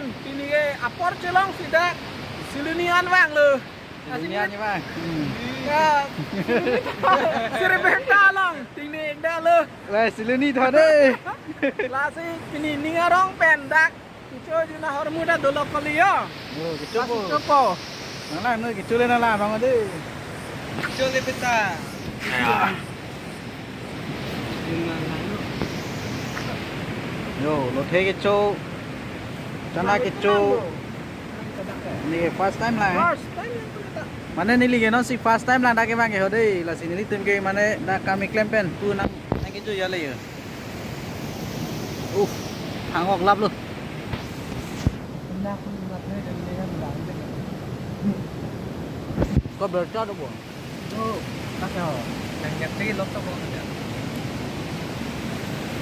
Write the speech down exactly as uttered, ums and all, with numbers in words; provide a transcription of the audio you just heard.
Pini ke apor chelongsi dak Siloni an vanglo. Siloni an vang. Hmm. Ya, Siloni ta, Siribek ta along. Pini dak lo. Wah, Siloni tho dei. Lasi pini ning arong pen dak kecho juna hormu ta dolo kali yo. Oh, kecho. Lasi po. Chopo. Nanglang noi kecho le nanglang abang dei. Kecho le peta. Yo, lothe kecho. Chana kecho. Neli first time lang. First time yang pernah tak? Mane neli ke nonsi first time lang dak kevang ke ho dei. Lasi nelitum ke mane dak kam keklem pen pu nang nangkecho ya le yo. Uh, hangok lap lo. Ko bercha do bo. Tuh, kasih ho. Nang ngerti lo tuh kok.